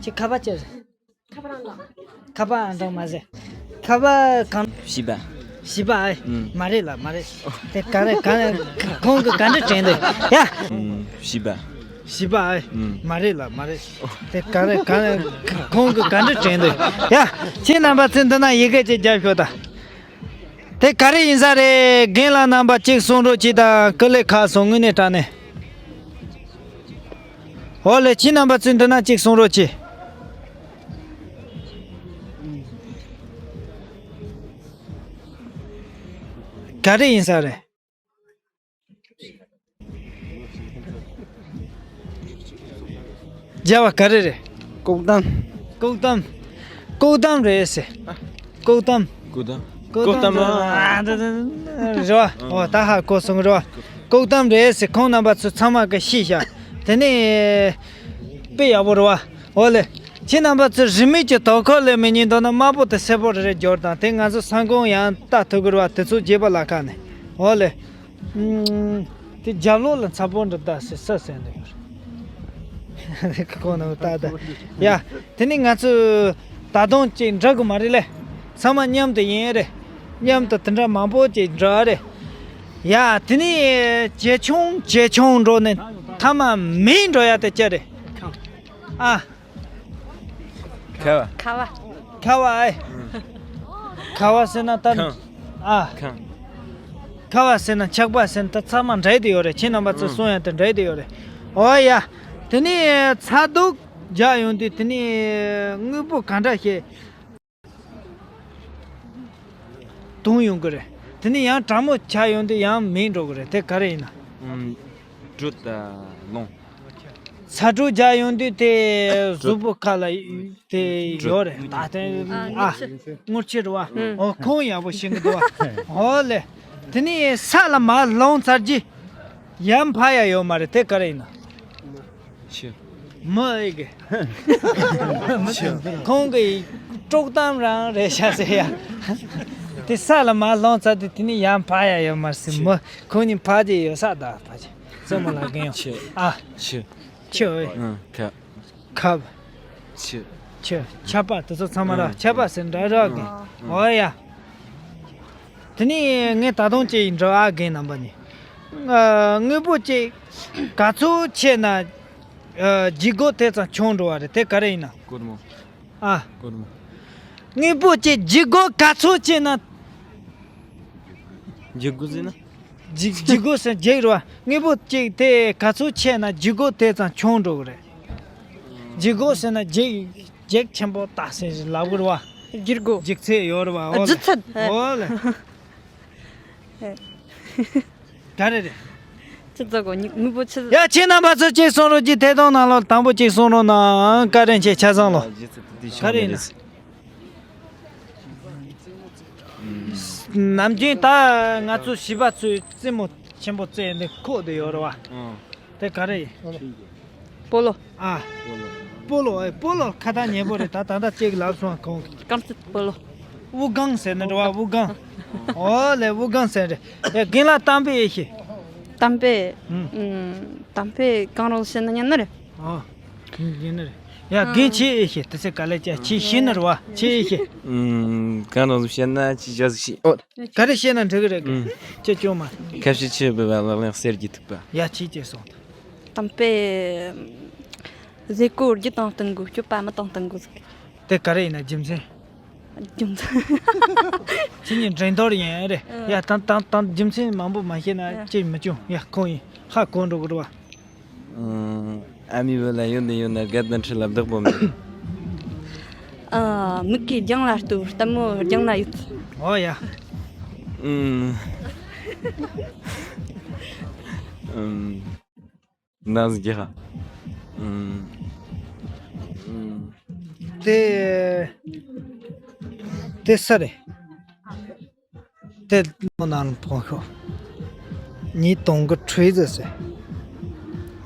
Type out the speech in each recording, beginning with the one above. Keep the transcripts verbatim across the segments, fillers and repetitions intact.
ཁྱེད་ཁ་པར་ཅི་རེད། ཁ་པར་ཨང་གྲངས་མ་ཟེར། ཁ་པར་གང་། བཞི་པ། བཞི་པ་ཨེ། ཨུམ། མ་རེད་ལ་མ་རེད། དེ་ག་རེ་ག་རེ། ཁོང་གི་ག་འདྲ་དྲན་འདུག་ཡ། ཨུམ། བཞི་པ། བཞི་པ་ཨེ། ཨུམ། མ་རེད་ལ་མ་རེད། དེ་ག་རེ་ག་རེ། ཁོང་གི་ག་འདྲ་དྲན་འདུག་ཡ། ཁྱེད་རྣམ་པ་ཚོས་འདི་ན་ཡི་གེ་ཅིག་རྒྱབ་ཤོག་ད། དེ་ག་རེ་ཡིན་ས་རེད། རྒན་ལགས་རྣམ་པ་གཅིག་གསུང་རོགས་གྱིས་དང་། ཀུ་ལེ་ཁག་སོང་དངོས་གནས་དྲང་གནས། འོ་ལེ། ཁྱེད་རྣམ་པ་ཚོས་འདི་ན་གཅིག་གསུང་རོགས་གྱིས། ག་རེ་ཡིན་ས་རེད། རྒྱབ་པ་ག་རེ་རེད། ལྐོག་གཏམ། ལྐོག་གཏམ། ལྐོག་གཏམ་རེད་ཟེར། ལྐོག་གཏམ། ལྐོག་གཏམ། ལྐོག་གཏམ་རེད་བ། འོ་ད་ཧ་གོ་སོང་རེད་བ། ལྐོག་གཏམ་རེད་ཟེར། ཁོང་རྣམ་པ་ཚོ་ཚང་མ་གི་ཤེས་བྱ། དེ་ནས་དཔེ་ཡག་པོ་རེད་བ། འོ་ལེ། ཁྱེད་རྣམ་པ་ཚོས་རིན་མེད་ཀྱི་དོ་ཁུར་ལས་མི་ཉན་འདུག་ན་དམར་པོ་དེ་སེར་པོ་རེ་རེ་སྦྱོར་དང་། དེ་ང་ཚོ་ས་ཁོངས་ཡང་ལྟ་ཐུབ་ཀྱི་རེད་བ། དེ་ཚོ་རྒྱས་པ་ལ་ཁ་ནས། འོ་ལེ། ཨུམ། དེ་རྒྱབ་ལོགས་ལ་ཚ་པོ་འདྲ་ད་ཟེར་ས་ཟེར་འདུག་ཡོད་རེད། ཁོ་ནང་ལྟ་ད། ཡ། དེ་ནི་ང་ཚོ་ད་དུང་ཅིག་འདྲ་གི་མ་རེད་ལེ། ཚང་མ་མཉམ་དུ་ཡིན་རེད། མཉམ་དུ་དེ་འདྲ་མང་པོ་ཅིག་འདྲ་རེད། ཡ། དེ་ནི་ཇེ་ཆུང་ཇེ་ཆུང་འགྲོ་ནས་མཐའ་མ་མེད་འགྲོ་ཡ་དེ་ཅི་རེད། ཨ། ཁ་བ། ཁ་བ། ཁ་བ་ཨེ། ཁ་བ་ཟེར་ན་ད། ཁང་། ཨ། ཁང་། ཁ་བ་ཟེར་ན་ཆག་པ་ཟེར་ན་ད་ཚང་མ་འདྲ་དེ་ཡོད་རེད། ཁྱེད་རྣམ་པ་ཚོ་གསུང་ཡ་དེ་འདྲ་དེ་ཡོད་རེད། འོ་ཡ། དེ་ནི་ཚ་གདུག་རྒྱག་ཡོང་དུས་དེ་ནི་དངོས་པོ་ག་འདྲ་ཞིག་དུང་ཡོང་གི་རེད། དེ་ནི་ཡང་གྲང་མོ་ཆགས་ཡོང་དུས་ཡང་མེད་འགྲོ་གི་རེད། དེ་ག་རེ་ཡིན་ན། ཨུམ། དྲོད་དང་རླུང་། ཚ་དྲོད་རྒྱག་ཡོང་དུས་དེ་གཟུགས་པོ་ཁ་ལ་དེ་ཡོད་རེད། ད་དེ་ཨ། སྔོ་ཆུ་རེད་བ། ཨོ། ཁོང་ཡག་པོ་ཤེས་ཀྱི་འདུག་བ། ཨོ་ལེ། དེ་ནས་ས་ལ་མར་ལྷུང་ཚར་རྗེས་ཡར་འཕར་ཡ་ཡོད་མ་རེད། དེ་ག་རེ་ཡིན་ན། ཆུ། མི་ཨེ་གི། ཆུ། ཁོང་གི་དཀྲོག་གཏམ་རང་རེད་ཤག་ཟེར་ཡ། དེ་ས་ལ་མར་ལྷུང་ཚར་དུས་དེ་ནས་ཡར་འཕར་ཡ་ཡོད་མ་རེད་ཟེར། ཆུ། མི་ཁོང་གཉིས་འཕར་རྒྱུ་ཡོད་ས་ད་འཕར་རྒྱུ། སེམས་ལ་རྒན་ཡོད། ཆུ། ཨ། ཆུ། ཆུ་ཨེ། ཨང་། ཁ། ཁབ། ཆུ། ཆུ། ཆར་པ་དེ་ཚོ་ཚང་མ་ར། ཨང་། ཆར་པ་ཟེར་འདྲ་ར་རྒན། ཨང་། འོ་ཡ། དེ་ནས་ངས་ད་དུང་ཅིག་འདྲི་ཨ་རྒན་རྣམ་པ་ནས། ཨ། དངོས་པོ་ཅིག་ག་ཚོད་ཆེ་ན། ཨ། ལྗིད་སྒོ་དེ་ཙམ་ཆུང་འགྲོ་བ་རེད། དེ་ག་རེ་ཡིན་ན། སྒོར་མོ། ཨ། སྒོར་མོ། དངོས་པོ་ཅིག་ལྗིད་སྒོ་ག་ཚོད་ཆེ་ན། ལྗིད་སྒོ་ཟེར་ན། ལྗིད་ལྗིད་སྒོ་ཟེར་ན་ལྗིད་རེད་བ། དངོས་པོ་ཅིག་དེ་ག་ཚོད་ཆེ་ན་ལྗིད་སྒོ་དེ་ཙམ་ཆུང་འགྲོ་གི་རེད། ལྗིད་སྒོ་ཟེར་ན་ལྗིད་ལྗིད་ཆེན་པོ་ད་ཟེར་ལབ་གི་རེད་བ། ལྗིད་སྒོ། ལྗིད་ཚད་ཡོད་རེད་བ། འོ་ལ། ལྗིད་ཚད། འོ་ལ། ག་རེ་རེད། ཅི་ཙོག་གོ་ནི་དངོས་པོ་ཆི། ཡ། ཁྱེད་རྣམ་པ་ཚོ་གཅིག་གསུང་རོགས་གྱིས། ཐད་གཏོང་ནང་ལོགས་དང་པོ་གཅིག་གསུང་རོགས་གནང་། བཀའ་དྲིན་ཆེ། ཆ་ཚང་ལོ། ག་རེ་ཡིན་ན། ནམ་རྒྱུན་ད་ང་ཚོ་བྱིས་པ་ཚོས་རྩེད་མོ་ཆེན་པོ་རྩེ་འདི་ཁོག་དེ་ཡོད་རེད་བ། ཨང་། དེ་ག་རེ་ཡིན། སྤོ་ལོ། ཨ། སྤོ་ལོ། ཨེ། སྤོ་ལོ་ཁ་ཐག་ཉེ་པོ་རེད། ད་ད་ལྟ་ཅིག་ལབ་སོང་ཁོང་གིས། རྐང་རྩེད་སྤོ་ལོ། དབུ་རྐང་ཟེར་ནི་འགྲོ་བ། དབུ་རྐང་། ཨོ་ལེ། དབུ་རྐང་ཟེར་རེད། ཨེ། རྒན་ལགས་གཏམ་དཔེ་ཨེ་ཤེས། གཏམ་དཔེ། ཨུམ། ཨུམ། གཏམ་དཔེ་གང་རུང་བཤད་ན་ཉན་ནི་རེད། ཨོ། ཉན་ནི་རེད། ཡ། རྒན་ཁྱེད་ཨེ་ཤེས། དེ་ཚེ་ག་ལེ་ཅག་ཁྱེད་ཤེས་ནི་རེད་བ། ཁྱེད་ཨེ་ཤེས། ཨུམ། གང་རུང་བཤད་ན་ཅི་བྱ་ཟིག་ཤེས། ཨོ། ག་རེ་བཤད་ན་འགྲིག་གི་རེད། ཨུམ། ཁྱེད་སྐྱོན་མ། ཁ་ཤས་ཆེ་བས་ལག་ལེན་གསེར་གྱི་ཐིགས་པ། ཡ། ཁྱེད་ཅེས་སོང་། གཏམ་དཔེ། བཟས་གོས་རྒྱུ་དང་བསྟུན་དགོས། སྤྱོད་པ་མི་དང་བསྟུན་དགོས་ཟེར། དེ་ག་རེ་ཡིན་ན་རྒྱུ་མཚན། རྒྱུ་མཚན། ཁྱེད་གཉིས་འགྲན་བསྡུར་ཡིན་རེད། ཨ། ཡ། ད་ད་ད་རྒྱུ་མཚན་མང་པོ་མ་བཤད་ན། ཨ། ཅིག་མི་བྱུང་། ཡ། ཁོང་ཡིན་ཧ་གོ་འགྲོ་གི་རེད་བ། ཨ། ཨ་མའི་བུ་ལ་ཡོད་ནི་ཡོད་ན་དགའ་ལྡན་ཁྲི་ལ་བདག་པོ་མེད། ཨ། མིག་གིས་རྒྱང་ལ་ལྟོས། ལྟད་མོ་རྒྱང་ན་ཡོད། ཨོ་ཡ། ཨུམ། ཨུམ། ནང་ཟིག་གི་ཧ། ཨུམ། ཨུམ། དེ་དེ་ས་རེད། དེ་ལོ་ནང་ཕོག་ཤོག་ཉིས་སྟོང་གི་ཁྲུས་ཟེར་ཟེར།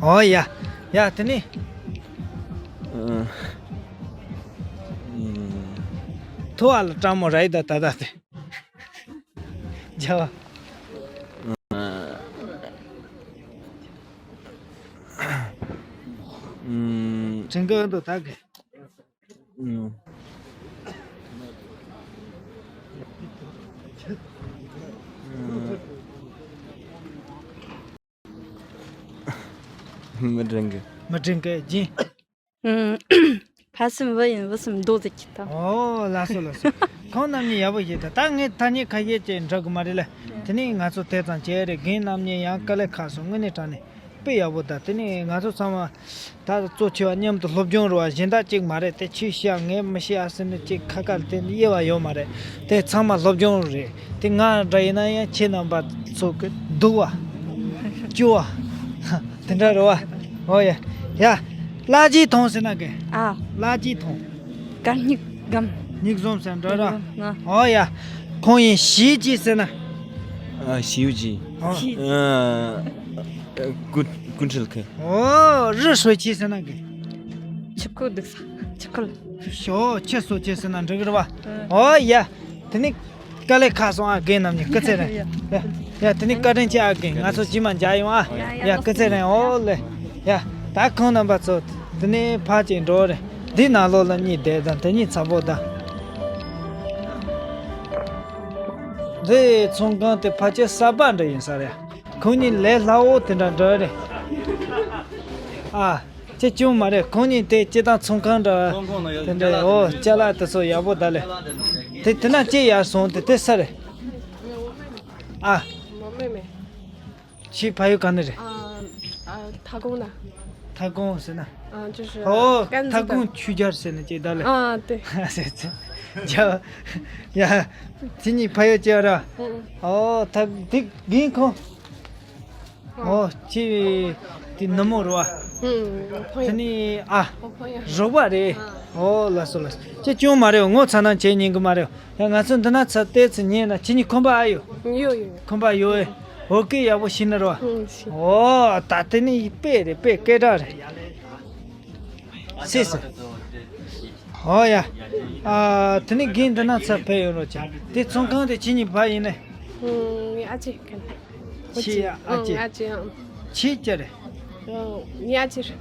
ཨོ་ཡ། ཡ། དེ་ནི། ཨུམ། ཐོ་བ་ལ་སྤྲང་མོ་ར་ཡི་ད་ད་ད་དེ། རྒྱ་བ། ཨུམ། དྲན་གི་འདུག་ད་གི། ཨུམ། མི་དྲན་གི། མི་དྲན་གི་ཇི། ཨུམ། ཕ་སེམས་བུ་ཡིན་བུ་སེམས་མདོ་ཟེར་གྱི་ད། ཨོ་ལགས་སོ་ལགས་སོ། ཁོང་རྣམ་གཉིས་ཡག་པོ་ཞིག་ད། ད་ངས་ཐ་སྙད་ཁ་ཤས་ཅིག་འདྲ་གི་མ་རེད་ལ། དེ་ནས་ང་ཚོ་དེ་ཙམ་བྱས་རེད། རྒན་རྣམ་གཉིས་ཡང་དཀའ་ལས་ཁག་སོང་། དངོས་གནས་དྲང་གནས་དཔེ་ཡག་པོ་ད། དེ་ནས་ང་ཚོ་ཚང་མ་ད་གཙོ་ཆེ་བ་མཉམ་དུ་སློབ་སྦྱོང་རེད་བ། གཞན་དག་ཅིག་མ་རེད། དེ་ཁྱོས་ཤེས་ཨ་ངས་མི་ཤེས་ཨ་ཟེར་ནས་ཅིག་ཁ་ཁ་དེ་དབྱེ་བ་ཡོད་མ་རེད། དེ་ཚང་མ་སློབ་སྦྱོང་རེད། དེ་ང་འདྲ་ཡིན་ན་ཡང་ཁྱེད་རྣམ་པ་ཚོ་གི་སྡུག་བ་སྐྱོ་བ་དེ་འདྲ་རེད་བ། ཨོ་ཡ། ཡ། ལ་ཇི་ཐོང་ཟེར་ན་གི། ཨ། ལ་ཇི་ཐོང་། གར་སྙིགས་སྒམ། སྙིགས་ཟོམ་ཟེར་འདྲ་ར། སྙིགས་ཟོམ་ཨ། ཨོ་ཡ། ཁོང་ཡིན་ཞི་ཅི་ཟེར་ན། ཨ། ཞི་ཡུ་ཅི། ཨོ། ཞི། ཨ། ཀུན་ཀུན་ཁྲིལ་ཁི། ཨོ། རི་ཧྲོ་ཅི་ཟེར་ན་གི། ཆི་ཀོ་འདུག་ས། ཆི་ཀོ་ལ། ཞོ་ཆི་སོ་ཅི་ཟེར་ན་འགྲིག་གི་རེད་བ། ཨོ་ཡ། དེ་ནི། དཀའ་ལས་ཁག་སོང་ཨ། རྒན་རྣམ་གཉིས་སྐུ་ཚེ་རིང་། ཡ། ཡ། དེ་ནི་བཀའ་དྲིན་ཆེ་ཨ། རྒན་ང་ཚོ་རྗེས་མ་མཇལ་ཡོང་ཨ། ཡ། ཡ། ཡ། སྐུ་ཚེ་རིང་། ཨོ་ལེ། ཡ། ད་ཁོང་རྣམ་པ་ཚོ་དེ་ནི་ཕར་ཅིག་འགྲོ་རེད། འདི་ནང་ལོགས་ལ་གཉིས་བསྡད་དང་དེ་གཉིས་ཚ་པོ་དང་། འདི་ཚོང་ཁང་དེ་ཕལ་ཆེར་གསར་པ་འདྲ་ཡིན་ས་རེད། ཁོང་གཉིས་ལས་སླ་བོ་དེ་འདྲ་འདྲ་རེད། ཨ། ཅི་ཅུང་མ་རེད། ཁོང་གཉིས་དེ་སྤྱི་བཏང་ཚོང་ཁང་འདྲ། ཚོང་ཁང་ནང་ཡོད། དེ་འདྲ། ཅ་ལག་དེ། ཨོ་ཅ་ལག་དེ་ཚོ་ཡག་པོ་ད་ལེ། དེ་དེ་ན་ཅི་ཡར་སོང་དེ་དེ་ས་རེད། ཨ། མ་མེ་མེ། ཁྱེད་ཕ་ཡུལ་ག་ནས་རེད། ཨ། ཨ། མཐའ་སྒང་ན། མཐའ་སྒང་ཟེར་ན། 啊，就是 ཨོ། 甘孜的། མཐའ་སྒང་ཆོས་རྒྱལ་ཟེར་ན་ཅི་ད་ལེ། 啊，对། ཟེར་ཟེར། ཡ། ཡ། དེ་གཉིས་ཕ་ཡུལ་གཅིག་ར། 嗯嗯。 ཨོ། ད་དེ་རྒན་ཁོང་། ཨོ། ཁྱེད་དེ་ནུ་མོ་རེད་བ། 嗯，我朋友。 དེ་ནི་ཨ། 我朋友。 རོགས་པ་རེད། 啊། ཨོ་ལགས་སོ་ལགས་སོ། ཁྱེད་ཅུང་མ་རེད། ངོ་ཚ་ན་བྱེད་ཉན་གི་མ་རེད། ཡ་ང་ཚོ་འདི་ན་ཚ་བལྟས་ཚེ་ཉན་ན། ཁྱེད་གཉིས་ཁོམ་པ་ཨ་ཡོད། 有有有。 ཁོམ་པ་ཡོད་ཨེ། ཨོ་ཀེ། ཡག་པོ་ཤེས་ནི་རེད་བ། 嗯，行。 ཨོ་ད་དེ་ནི་དཔེ་རེད། དཔེ་སྐད་གྲགས་རེད། སྲིད་སྲིད། ཨོ་ཡ། ཨ། དེ་ནི་རྒན་འདི་ན་ཚ་ཕེབས་ཡོད་རོགས་བྱ། དེ་ཚོང་ཁང་དེ་ཁྱེད་གཉིས་ཕ་ཡིན་ནི། 嗯，你阿姐看。 ཁྱེད་ཨ་ཅེ། 嗯，阿姐。 ཁྱེད་ཅི་རེད། 嗯，你阿姐是。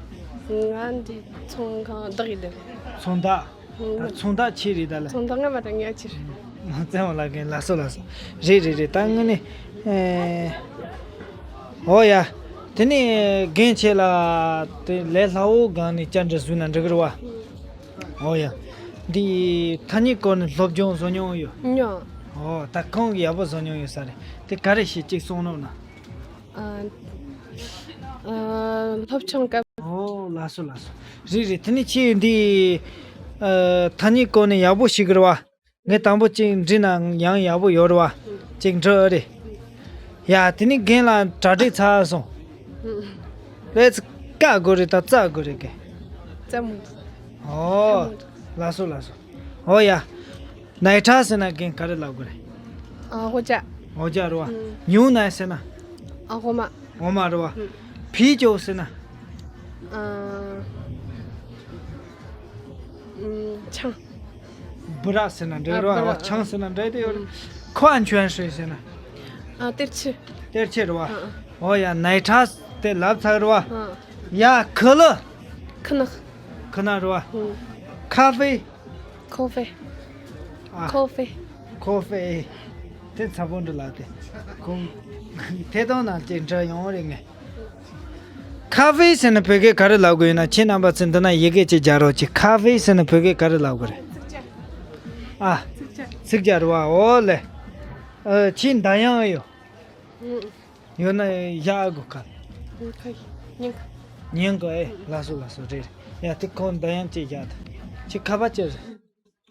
ང་འདི་ཚོང་ཁང་བདག་ཡིན་དེ། ཚོང་བདག 嗯。 ད་ཚོང་བདག་ཁྱེད་རེད་ད་ལེ། 从头我把它捏起来。 བཙན་བ་ལ་རྒན། ལགས་སོ་ལགས་སོ། རེད་རེད་རེད། ད་དངོས་གནས། ཨེ། ཨོ་ཡ། དེ་ནས་རྒན་ཁྱེད་ལ་དེ་ལས་སླ་བོ་སྒང་ནས་བཅར་འདྲི་ཞུས་ན་འགྲིག་གི་རེད་བ། ཨོ་ཡ། འདི་ཐ་སྙད་སྐོར་ནས་སློབ་སྦྱོང་བཟོ་མྱོང་ཡོད། མྱོང་། ཨོ་ད་གང་གི་ཡག་པོ་བཟོ་མྱོང་ཡོད་ས་རེད། དེ་ག་རེ་བྱེད་ཅིག་གསུང་རོགས་གནང་། ཨ། ཨ། སློབ་སྦྱོང་སྐབས། ཨོ་ལགས་སོ་ལགས་སོ། རེད་རེད། དེ་ནས་ཁྱེད་འདི། ཨ། ཐ་སྙད་སྐོར་ནས་ཡག་པོ་ཤེས་གི་རེད་བ། ངས་དང་པོ་གཅིག་འདྲི་ན་ཡང་ཡག་པོ་ཡོད་རེད་བ། གཅིག་འདྲི་ཨེ་རེད། ཡ། དེ་ནས་རྒན་ལ་གྲ་སྒྲིག་ཚར་སོང་། ལས་ཀ་དགོས་རེད་ད་རྩ་དགོས་རེད་གི། རྩ་མོ། ཨོ། རྩ་མོ། ལགས་སོ་ལགས་སོ། ཨོ་ཡ། ནའི་ཁྲ་ཟེར་ན་རྒན་ག་རེ་ལབ་དགོས་རེད། ཨ། ཨོ་ཇ། ཨོ་ཇ་རེད་བ། ཨུམ། ཉུང་ནའི་ཟེར་ན། ཨ། འོ་མ། འོ་མ་རེད་བ། ཨུམ། ཕི་ཅོ་ཟེར་ན། ཨ། ཨུམ། ཆང་། སྦི་ར་ཟེར་ན་འགྲིག་རེད་བ། ཨ། སྦི་ར། ཨོ། ཆང་ཟེར་ན་འགྲིག་དེ་ཡོད་རེད། ཨུམ། ཁོ་ཨན་ཆུན་ཧྲི་ཟེར་ན། ཨ། གཏེར་ཆོས། གཏེར་ཆོས་རེད་བ། ཨ། ཨ། ཨོ་ཡ། ནའི་ཁྲ་དེ་ལབ་ཚར་རེད་བ། ཨ། ཡ། ཁི་ལི། ཁི་ནག། ཁི་ནག་རེད་བ། ཨུམ། ཁ་ཧྥེ། ཁོ་ཧྥེ། ཨ། ཁོ་ཧྥེ། ཁོ་ཧྥེ། དེ་ཚ་པོ་འདྲ་ལབ་དེ། ཁོང་། དེ་དང་ནང་ཅིག་འདྲ་ཡོང་རེད་ངས། ཁ་ཧྥེ་ཟེར་ན་བོད་སྐད་ག་རེ་ལབ་དགོས་ཡིན་ན། ཁྱེད་རྣམ་པ་ཚོས་འདི་ན་ཡི་གེ་ཅིག་རྒྱག་རོགས་གྱིས། ཁ་ཧྥེ་ཟེར་ན་བོད་སྐད་ག་རེ་ལབ་དགོས་རེད། ཨ། ཚིག་ཇ་རེད་བ། ཨོ་ལེ། ཨ། ཁྱེད་འདར་དབྱངས་ཡོད། ཨུམ། ཡོད་ན་བཞག་དགོས་ག། ཨུམ། ཁ་ཤས་ཉན་གི། ཉན་གི་ཨེ། ལགས་སོ་ལགས་སོ། རེད་རེད། ཡ། དེ་ཁོང་འདར་དབྱངས་ཅིག་བཞག་ད། ཁྱེད་ཁ་པར་ཅི་རེད།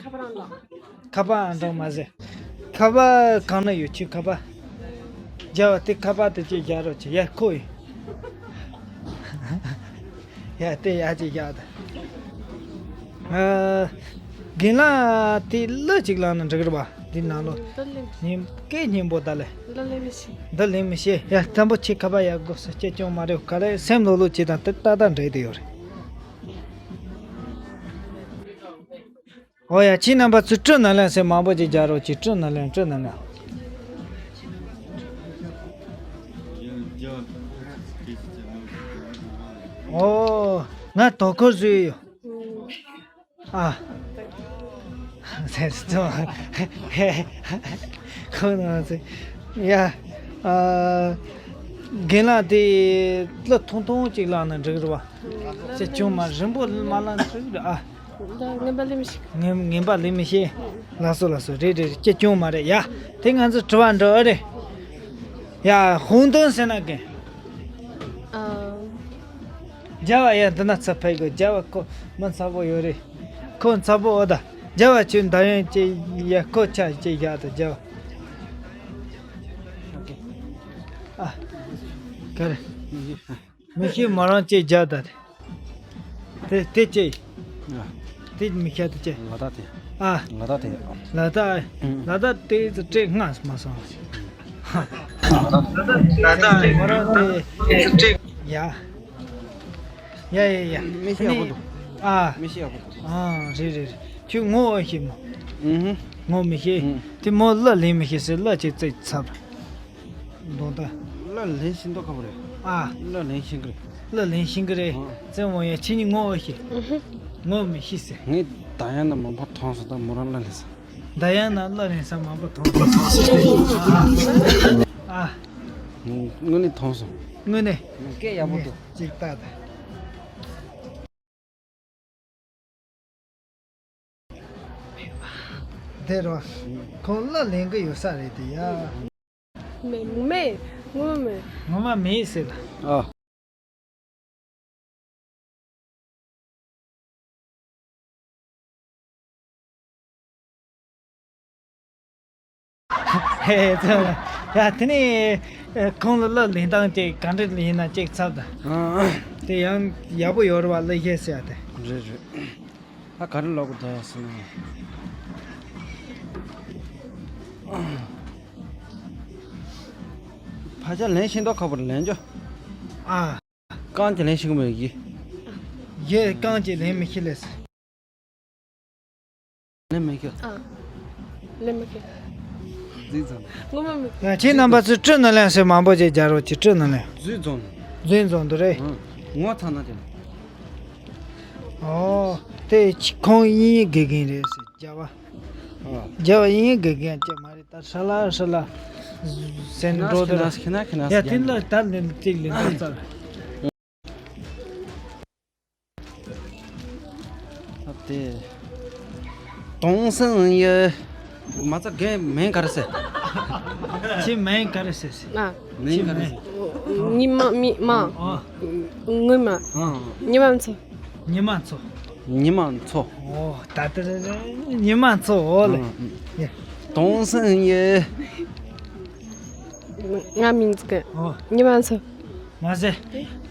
ཁ་པར་རང་ལ། ཁ་པར་ཨང་གྲངས་མ་ཟེར། ཁ་པར་གང་ན་ཡོད། ཁྱོད་ཁ་པར། རྒྱབ་དེ་ཁ་པར་དེ་ཅིག་རྒྱག་རོགས་གྱིས། ཡ། ཁོ་ཡིན། ཡ། དེ་ཡ་ཅིག་རྒྱག་ད། ཨ། རྒན་ལགས་དེ་གླུ་ཅིག་བླངས་ན་འགྲིག་རེད་པ། འདི་ནང་ལོ། འདི་གླེང་། སྙན། སྐད་སྙན་པོ་ད་ལེ། འདི་གླེང་མི་ཤེས། འདི་གླེང་མི་ཤེས། ཡ། དང་པོ་ཁྱེད་ཁ་པར་ཡག་དགོས་ས་སྐྱེ་ཅུང་མ་རེད། ག་ལེ་སེམས་ལྷོད་ལྷོད་བྱེད་དང་། དེ་ཏག་ཏག་འགྲིག་བསྡད་ཡོད་རེད། ཨོ་ཡ། ཁྱེད་རྣམ་པ་ཚོས་སྤྲིན་ནང་ལན་ཟེར་མང་པོ་ཅིག་རྒྱག་རོགས་གྱིས། སྤྲིན་ནང་ལན། སྤྲིན་ནང་ལན། ཨོ། ང་དོ་ཁུར་བཟོས་ཡོད། ཨ། ཟེར་སོང་། ཁོ་ན་ཚེ། ཡ། ཨ། རྒན་ལགས་དེ་གླུ་ཐུང་ཐུང་ཅིག་བླངས་ན་འགྲིག་རེད་བ། ཅི་བྱུང་མ་རིང་པོ་མ་བླངས་འགྲིག་རེད་ཨ། ད་ངན་པ་ལས་མི་ཤེས། ངན་ངན་པ་ལས་མི་ཤེས། ལགས་སོ་ལགས་སོ། རེད་རེད་རེད། ཅི་བྱུང་མ་རེད་ཡ། དེ་ང་ཚོ་དྲི་བ་འདྲི་ཨ་རེད། ཡ། ཧུང་ཏོན་ཟེར་ན་རྒན། ཨ། རྒྱལ་བ་ཡ་འདི་ན་ཚ་ཕེ་གོ། རྒྱལ་བ་ཁོ་མི་ཚ་པོ་ཡོད་རེད། ཁོ་ཚ་པོ་འོ་ད། རྒྱལ་བ་ཁྱོད་འདི་ཡང་ཅི་ཡ་ཁོ་ཆ་ཅི་ཡ་ད་རྒྱལ་བ། ཨ། ག་རེ། མི་ཤེས་མོ་རང་ཅི་རྒྱལ་ད་རེད། དེ་དེ་ཅི། ཨ། དེ་མི་ཤེས་དེ་ཅི། ལ་དྭགས་དེ། ཨ། ལ་དྭགས་དེ། ལ་དྭགས། ཨང་། ལ་དྭགས་དེ་ཚོ་སྤྲད་སྔ་མ་སོང་། ལ་དྭགས་མོ་རང་དེ་ཡ། ཡ་ཡ་ཡ། མི་ཤེས་ཡག་པོ་འདུག་ཨ། མི་ཤེས་ཡག་པོ་འདུག་ཨ། རེད་རེད་རེད། ཁྱོད་ངོ་ཨེ་ཤེས་མོ། ཨུ་ཧུ། ངོ་མི་ཤེས། ཨུ། དེ་མོ་གླུ་ལེན་མི་ཤེས་ཟེར། གླུ་ཅིག་རྩེད་ཚར། མདོང་ད། གླུ་ལེན་ཤེས་མདོག་ཁ་པོ་རེད། ཨ། གླུ་ལེན་ཤེས་ཀྱི་རེད། གླུ་ལེན་ཤེས་ཀྱི་རེད། ཨ། རྩེད་མོ་ཡ་ཁྱེད་གཉིས་ངོ་ཨེ་ཤེས། ཨུ་ཧུ། ངོ་མི་ཤེས་ཟེར། ངས་ད་ཡང་ན་མང་པོ་མཐོང་སོང་། ད་མོ་རང་གླུ་ལེན་ས། ད་ཡང་ན་གླུ་ལེན་ས་མང་པོ་མཐོང་སོང་། ཨ། དངོས་གནས་མཐོང་སོང་། དངོས་གནས། སྐད་ཡག་པོ་འདུག་ཅིག་ལྟ་ད། དེ་རོ། ཁོང་གླུ་ལེན་གི་ཡོད་ས་རེད་དེ་ཡ། མེད་མེད། ངོ་མ་མེད། ངོ་མ་མེད་ཟེར་ད། ཨ། ཧེ་ཙི། ཡ་དེ་ནས་ཁོང་ལ་གླུ་ལེན་སྟངས་ཅིག་ག་འདྲ་ཡིན་ན་ཅིག་ཚབ་ད། ཨ། དེ་ཡང་ཡག་པོ་ཡོད་རེད་བ། གླུ་གཞས་ཟེར་ཡ་དེ། རེད་རེད། ཨ། ག་རེ་ལབ་དགོས་འདུག་ཟེར་ན། ཕལ་ཆེར་ལེན་ཤེས་མདོག་ཁ་པོ་རེད། ལེན་རྒྱུ། ཨ། རྐང་གཅིག་ལེན་ཤེས་ཀྱི་མེད་གི། ཡེ། རྐང་གཅིག་ལེན་མི་ཤེས་ལེ། ལེན་མི་ཤེས། ཨ། ལེན་མི་ཤེས། རྫིག་ཙམ། ངོ་མ་མི། ཡ། ཁྱེད་རྣམ་པ་ཚོས་སྤྲིན་ནང་ལེན་ཟེར་མང་པོ་ཅིག་རྒྱག་རོགས་གྱིས། སྤྲིན་ནང་ལེན། རྫིག་ཙམ། རྫིག་ཙམ་དུ་རེད། ཨ། ངོ་ཚ་ན་དེ། ཨོ། དེ་ཁོང་དབྱིན་ཡིག་དགེ་རྒན་རེད་ཟེར། རྒྱལ་བ། ཨ། རྒྱལ་བ་དབྱིན་ཡིག་དགེ་རྒན་ཅིག་མ་རེད། ད་ཧྲ་ལ་ཧྲ་ལ་ཟེར་འགྲོ་དེ་ར། ཁྱེད་ན་ཁྱེད་ན་ཡ། དེ་ལ་ད་ལན་གཅིག་ལེན་འདུག་ཙང་། ཨ། དེ། ཏོང་སན་ཡེ། མ་རྩ་རྒན་མིང་ག་རེ་ཟེར། ཁྱེད་མིང་ག་རེ་ཟེར་ཟེར། ཨ། མིང་ག་རེ་ཟེར། ཉི་མ། མི་མ། ཨ། ངུ་མ། ཨ། ཉི་མ་མཚོ། ཉི་མ་མཚོ། ཉི་མ་མཚོ། ཨོ། ད་ལྟ་ཉི་མ་མཚོ། ཨོ་ལེ། ཨ། ཡ། ཏོང་སན་ཡེ། ང་མིང་ཟིག་ཨོ། ཉི་མ་མཚོ། མ་ཟེར།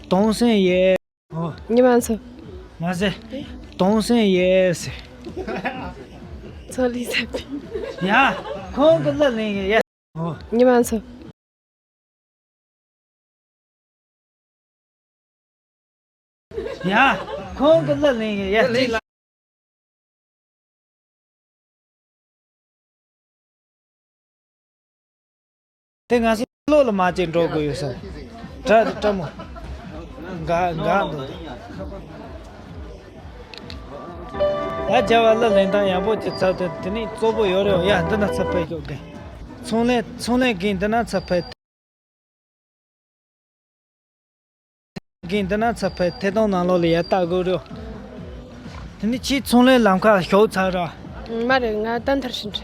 ཏོང་སན་ཡེ། ཨོ། ཉི་མ་མཚོ། མ་ཟེར། ཏོང་སན་ཡེ་ཟེར། མཚོ་ལས་ཟེར། ཡ། ཁོང་གི་གླུ་ལེན་ཡ། ཨོ། ཉི་མ་མཚོ། ཡ། ཁོང་གི་གླུ་ལེན་ཡ། ཡ། དེ་ང་ཚོ་བློ་ལ་མ་བྱེད་འགྲོ་དགོས་ཡོད་ས། དྲ་དྲ་མོ། འགའ་འགའ་འདུག་ཡ། རྒྱལ་བ་གླུ་ལེན་སྟངས་ཡག་པོ་ཅིག་ཚར་ཏེ། དེ་ནས་གཙོ་བོ་ཡོད་རེད། ཡ། འདི་ན་ཚ་ཕེ་ཤོག་གི། ཚོང་ལས། ཚོང་ལས་གི་འདི་ན་ཚ་ཕེ། གི་འདི་ན་ཚ་ཕེ་ཐད་གཏོང་ནང་ལོགས་ལ་ཡར་ལྟ་དགོས་རེད། དེ་ནི་ཁྱེད་ཚོང་ལས་ལམ་ཁ་ཞོག་ཚར་ར། མ་རེད། ང་ད་མཐར་ཕྱིན་ཏེ།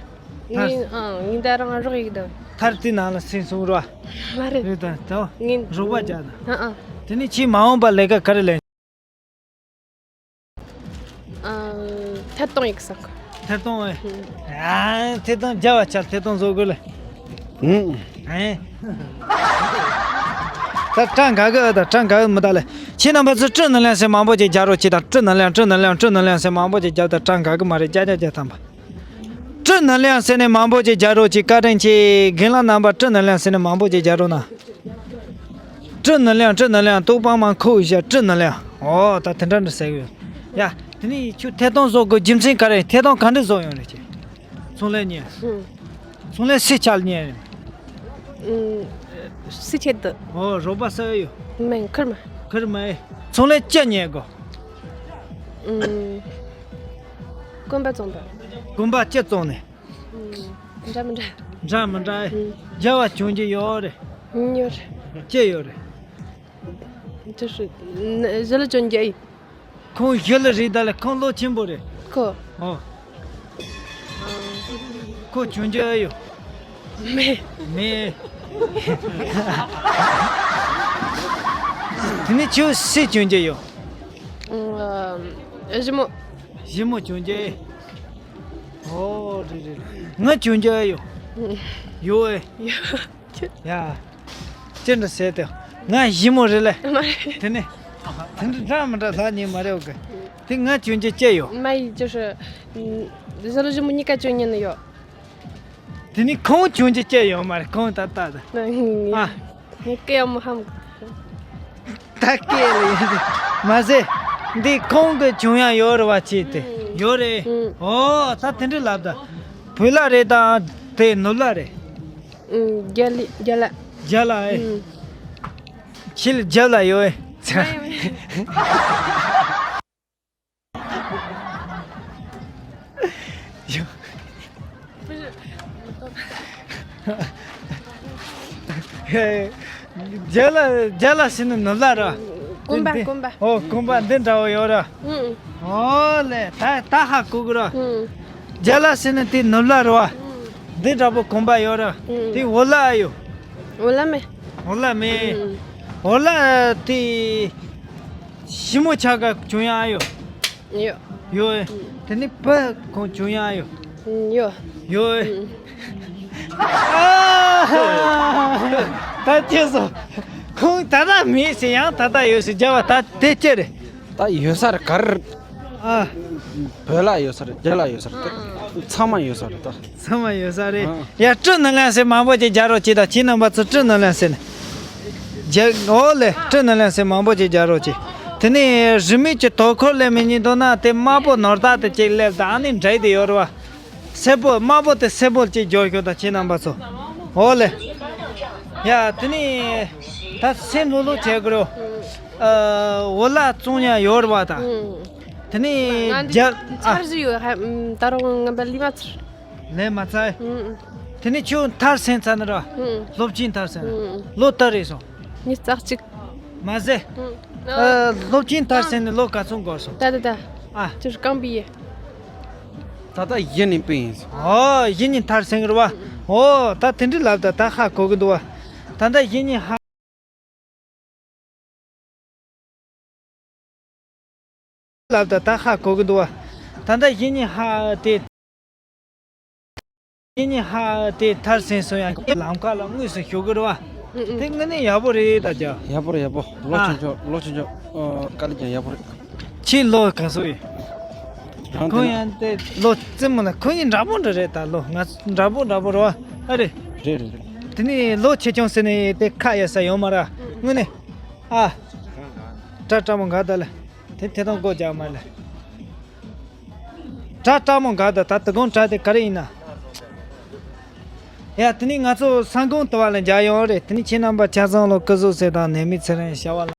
ངས། ཨང་། ངས་ད་རང་རོགས་ཡིག་ད། མཐར་དེ་ནང་ལ་ཕྱིན་སོང་ར། མ་རེད། རེད་ད། ད་ངས་རོགས་པ་རྒྱག་ད། ཨ་ཨ། དེ་ནི་ཁྱེད་མ་འོངས་པ་ལས་ཀ་ག་རེ་ལེན། ཨ། ཐད་གཏོང་ཡིག་བསམ་གི། ཐད་གཏོང་ཨེ། ཨ། ཐད་གཏོང་རྒྱལ་བ་ཆགས། ཐད་གཏོང་བཟོ་དགོས་ལེ། ཨེ། ད་གྲངས་ག་གི་ཨ། ད་གྲངས་ག་གི་མི་ད་ལེ། ཁྱེད་རྣམ་པ་ཚོས་སྤྲིན་ནང་ལེན་ཟེར་མང་པོ་ཅིག་རྒྱག་རོགས་གྱིས་ད། སྤྲིན་ནང་ལེན། སྤྲིན་ནང་ལེན། སྤྲིན་ནང་ལེན་ཟེར་མང་པོ་ཅིག་རྒྱག་ད། གྲངས་ག་གི་མ་རེད། བརྒྱ་ཆ་བརྒྱ་ཐམ་པ། སྤྲིན་ནང་ལེན་ཟེར་ནས་མང་པོ་ཅིག་རྒྱག་རོགས་གྱིས། བཀའ་དྲིན་ཆེ། རྒན་ལགས་རྣམ་པ་སྤྲིན་ནང་ལེན་ཟེར་ནས་མང་པོ་ཅིག་རྒྱག་རོགས་གནང་། སྤྲིན་ནང་ལེན། སྤྲིན་ནང་ལེན། ཏོག་པང་མ་ཁུག་བཞག་སྤྲིན་ནང་ལེན། ཨོ། ད་དེ་འདྲ་འདྲ་ཟེར་གི་ཡོད། ཡ། དེ་ནས་ཁྱོད་ཐད་གཏོང་བཟོ་དགོས་རྒྱུ་མཚན་ག་རེ། ཐད་གཏོང་ག་འདྲ་བཟོ་ཡོང་རེད་ཅེ། ཚོང་ལས་གཉེར། ཚོང་ལས་སུས་ཕྱག་གཉེར། སུས་ཁྱེར་འདུག་ཨོ། རོགས་པ་སུ་ཡོད། མིན། ཁུར་མ། ཁུར་མ། ཚོང་ལས་ཅི་གཉེར་དགོས། ཨུམ། གོམ་པ་བཙོང་པ། གོམ་པ་ཅི་བཙོང་ནས། ཨུམ། འདྲ་མི་འདྲ། འདྲ་མི་འདྲ། ཨུམ། རྒྱལ་བ་བྱུང་རྒྱུ་ཡོད་རེད། ཨུམ། ཡོད་རེད། ཅི་ཡོད་རེད། ཅི་ཞིག་ན་ཞི་ལུ་བྱུང་རྒྱུ་ཡིན། ཁོང་ཞི་ལུ་རེད། ད་ལས་ཁོང་ལོ་ཆེན་པོ་རེད། ཁོ། ཨོ། ཁོ་བྱུང་རྒྱུ་ཨེ་ཡོད། མེད། མེད། དེ་ནས་ཁྱོད་སུ་བྱུང་རྒྱུ་ཡོད། ཨ། ཞི་མོ། ཞི་མོ་བྱུང་རྒྱུ་ཨེ། ཨོ་རེད་རེད། ང་བྱུང་རྒྱུ་ཨེ་ཡོད། ཡོད་ཨེ། ཡོད། ཡ། ཅི་འདྲ་ཟེར་ཏེ། ང་ཞི་མོ་རེད་ལེ། མ་རེད། དེ་ནས། དེ་འདྲ་འདྲ་མི་འདྲ་ལྷག་ཉེ་མ་རེད་གི། དེ་ང་བྱུང་རྒྱུ་ཅི་ཡོད། མ་ཡི་ཅི་ཧྲི། ཞི་ལུ་ཞི་མོ་གཉིས་ཀ་བྱུང་ཉེ་ནི་ཡོད། དེ་ནི་ཁོང་བྱུང་རྒྱུ་ཅི་ཡོད་མ་རེད། ཁོང་ད་ལྟ་ད། ཨ། ངས་སྐད་ཡང་མི་ཧམ། ད་སྐད་ལ་ཡིན། མ་ཟད། འདི་ཁོང་གི་བྱུང་ཡང་ཡོད་རེད་བ་ཆེ་དེ། ཨུམ། ཡོད་རེད། ཨུམ། ཨོ་ད་དེ་འདྲ་ལབ་ད། བོད་ལྭ་རེད་དང་དེ་ནུབ་ལྭ་རེད། ཨུམ། རྒྱ་ལི་རྒྱ་ལྭ། རྒྱ་ལྭ་ཨེ། ཨུམ། ཁྱེད་ལ་རྒྱ་ལྭ་ཡོད་ཨེ། ཡོད། རྒྱ་ལྭ་རྒྱ་ལྭ་ཟེར་ན་ནུབ་ལྭ་ར། གོམ་པ། འདི་གོམ་པ། ཨོ་གོམ་པ་འདི་འདྲ་བོ་ཡོད་ར། ཨུམ། ཨོ་ལེ། ད་ད་ཧ་གོ་གི་ར། ཨུམ། རྒྱ་ལྭ་ཟེར་ན་དེ་ནུབ་ལྭ་ར་བ། ཨུམ། འདི་འདྲ་བོ་གོམ་པ་ཡོད་ར། ཨུམ། དེ་འོག་ལྭ་ཨེ་ཡོད། འོག་ལྭ་མེད། འོག་ལྭ་མེད། ཨུམ། འོག་ལྭ་དེ་ཞི་མོ་ཆ་ག་བྱུང་ཡ་ཨེ་ཡོད། ཡོད། ཡོད། ཨུམ། དེ་ནི་བུ་ཁོང་བྱུང་ཡ་ཡོད། ཨུམ། ཡོད། ཡོད། ཨུམ། ཨ། ད་ཁྱེད་ཚོ། ཁོང་ད་ལྟ་མེད་ཟེར་ཡང་ད་ལྟ་ཡོད་ཟེར་རྒྱ་བ་ད་དེ་ཅི་རེད། ད་ཡོད་ས་རེད་ག་རེ། ཨ། བོད་ལྭ་ཡོད་ས་རེད། རྒྱ་ལྭ་ཡོད་ས་རེད། ད་ཚང་མ་ཡོད་ས་རེད་ད། ཚང་མ་ཡོད་ས་རེད། ཨ། ཡ་སྤྲི་ནི་ལན་ཟེར་མང་པོ་ཅིག་རྒྱག་རོགས་གྱིས་ད། ཁྱེད་རྣམ་པ་ཚོ་སྤྲི་ནི་ལན་ཟེར་ནས། རྒྱ། ཨོ་ལེ། སྤྲི་ནི་ལན་ཟེར་མང་པོ་ཅིག་རྒྱག་རོགས་གྱིས། དེ་ནས་རི་མོ་གི་དོ་ཁུར་ལས་མི་ཉན་འདུག་ན་དེ་དམར་པོ་ནོར་བདག་དེ་ཅིག་སླེབས་ད། ཨ་ནི་འདྲ་དེ་ཡོད་རེད་བ། སེར་པོ་དམར་པོ་དེ་སེར་པོ་ཅིག་འཇོག་ཤོག་ད་ཁྱེད་རྣམ་པ་ཚོ། ཨོ་ལེ། ཡ་དེ་ནས་ད་སེམས་ལྷོད་ལྷོད་བྱེད་དགོས་རེད། ཨ། འོག་ལྭ་བཙོང་ཡ་ཡོད་རེད་བ་ད། ཨུམ། དེ་ནས་ང་འདི་རྒྱ། ཨ། ཚར་ཟིག་ཡོད། ཧ། ཨུམ། ད་རུང་ངན་པ་ལས་མ་ཚར། ལས་མ་ཚར། ཨུམ། དེ་ནས་ཁྱོད་མཐར་སོན་ཚར་ནི་ར། ཨུམ། སློབ་ཆེན་མཐར་སོན། ཨུམ། ལོ་ལྟར་རེད་སོང་། ཉི་ཤུ་རྩ་གཅིག་མ་ཟད། ཨུམ། ཨ། སློབ་ཆེན་མཐར་སོན་ནས་ལོ་ག་ཚོད་འགོར་སོང་། ད་ད་ད། ཨ། ཅིར་རྐང་པའི་ཡེ། ད་ལྟ་གཞི་ནས་སྤུན་ཡིན་སོང་། ཨོ་གཞི་ནས་མཐར་སོན་གི་རེད་བ། ཨོ་ད་དེ་འདྲའི་ལབ་ད་ད་ཧ་གོ་གི་འདུག་བ། ད་ལྟ་གཞི་ནས་ཧ། ལབ་ད་ད་ཧ་གོ་གི་འདུག་བ། ད་ལྟ་གཞི་ནས་ཧ་དེ། གཞི་ནས་ཧ་དེ་མཐར་སོན་སོང་ཡང་ལམ་ཁ་ལ་དངོས་སུ་ཞུགས་གི་རེད་བ། ཨུ་ཨུ། དེ་དངོས་གནས་ཡག་པོ་རེད་ད་ཅག་ཡག་པོ་རེད་ཡག་པོ། ལོ་ཨ། ཆུང་ཆུང་ལོ་ཆུང་ཆུང་། ཨ། དཀའ་ལས་ཀྱང་ཡག་པོ་རེད། ཁྱེད་ལོ་ག་ཚོད་ཡིན། རང་ཁོང་དེ་ཡང་དེ་ལོ་རྩེད་མོ་ལ་ཁོང་ཡིན་འདྲ་པོ་འདྲ་རེད་ད། ལོ་ང་འདྲ་པོ་འདྲ་པོ་རེད་བ། ཨ་རེད། རེད་རེད་རེད། དེ་ནས་ལོ་ཆེ་ཆུང་ཟེར་ནས་དེ་ཁ་ཡ་ས་ཡོད་མ་ར། དངོས་གནས། ཨ། དགྲ་དགྲ་མོ་འགའ་ད་ལ། དེ་དེ་དང་སྒོ་རྒྱག་མ་ལ། དགྲ་དགྲ་མོ་འགའ་ད་ད་དུ་དགོང་དགྲ་དེ་ག་རེ་ཡིན་ན། ཡ་དེ་ནས་ང་ཚོ་ས་འགོང་དུ་བ་ལ་མཇལ་ཡོང་རེད། དེ་ནས་ཁྱེད་རྣམ་པ་ཆ་ཚང་ལོ་སྐུ་གཟུགས་གསལ་དང་ནད་མེད་ཚེ་རིང་བྱ་བ་ལ།